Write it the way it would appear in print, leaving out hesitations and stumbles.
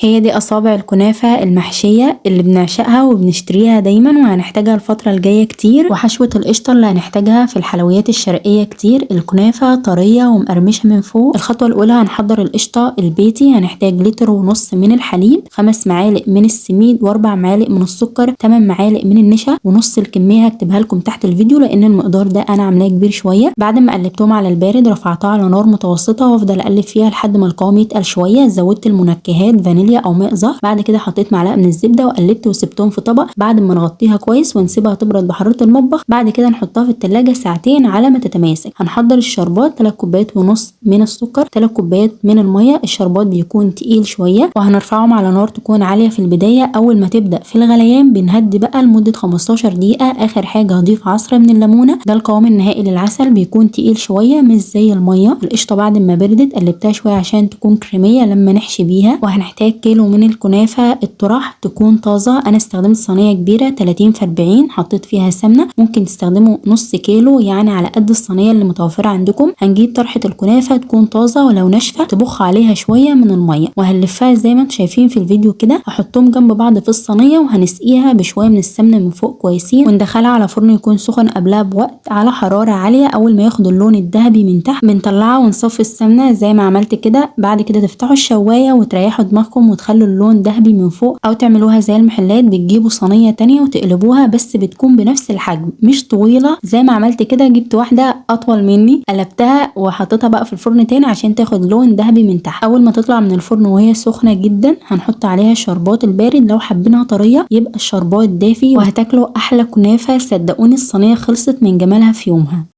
هي دي اصابع الكنافة المحشية اللي بنعشقها وبنشتريها دايما وهنحتاجها الفترة الجاية كتير، وحشوة القشطة اللي هنحتاجها في الحلويات الشرقية كتير. الكنافة طرية ومقرمشة من فوق. الخطوة الاولى هنحضر القشطة البيتي. هنحتاج 1.5 لتر من الحليب، 5 معالق من السميد، و4 معالق من السكر، 8 معالق من النشا، ونص الكمية هكتبها لكم تحت الفيديو لان المقدار ده انا عاملاه كبير شوية. بعد ما قلبتهم على البارد رفعتها على نار متوسطة وافضل اقلب فيها لحد ما القوام يتقل شوية. زودت المنكهات فانيليا او ماء زهر. بعد كده حطيت معلقه من الزبدة وقلبت وسبتهم في طبق. بعد ما نغطيها كويس ونسيبها تبرد بحرارة المطبخ، بعد كده نحطها في التلاجة ساعتين على ما تتماسك. هنحضر الشربات. 3.5 كوبايات من السكر، 3 كوبايات من المية. الشربات بيكون تقيل شوية، وهنرفعهم على نار تكون عالية في البداية. اول ما تبدا في الغليان بنهدي بقى لمدة 15 دقيقة. اخر حاجة هضيف عصره من الليمونه. ده القوام النهائي للعسل، بيكون تقيل شوية مش زي المية. القشطه بعد ما بردت قلبتها شوية عشان تكون كريميه لما نحشي بيها. وهنحتاج كيلو من الكنافه الطرح تكون طازة. انا استخدمت صينية كبيرة 30 في 40، حطيت فيها سمنه. ممكن تستخدموا نص كيلو يعني على قد الصينية اللي متوفرة عندكم. هنجيب طرحه الكنافه تكون طازة، ولو ناشفة تبخ عليها شوية من المية، وهنلفها زي ما انتم شايفين في الفيديو كده. هحطهم جنب بعض في الصينية وهنسقيها بشوية من السمنة من فوق كويسين، وندخلها على فرن يكون سخن قبلها بوقت على حرارة عالية. اول ما ياخد اللون الذهبي من تحت بنطلعها ونصفي السمنة زي ما عملت كده. بعد كده تفتحوا الشوايه وتريحوا دماغكم وتخلوا اللون ذهبي من فوق، او تعملوها زي المحلات بتجيبوا صينية تانية وتقلبوها، بس بتكون بنفس الحجم مش طويلة زي ما عملت كده. جبت واحدة اطول مني قلبتها وحطيتها بقى في الفرن تاني عشان تاخد لون ذهبي من تحت. اول ما تطلع من الفرن وهي سخنة جدا هنحط عليها الشربات البارد. لو حابينها طرية يبقى الشربات دافي، وهتاكلوا احلى كنافه. صدقوني الصينية خلصت من جمالها في يومها.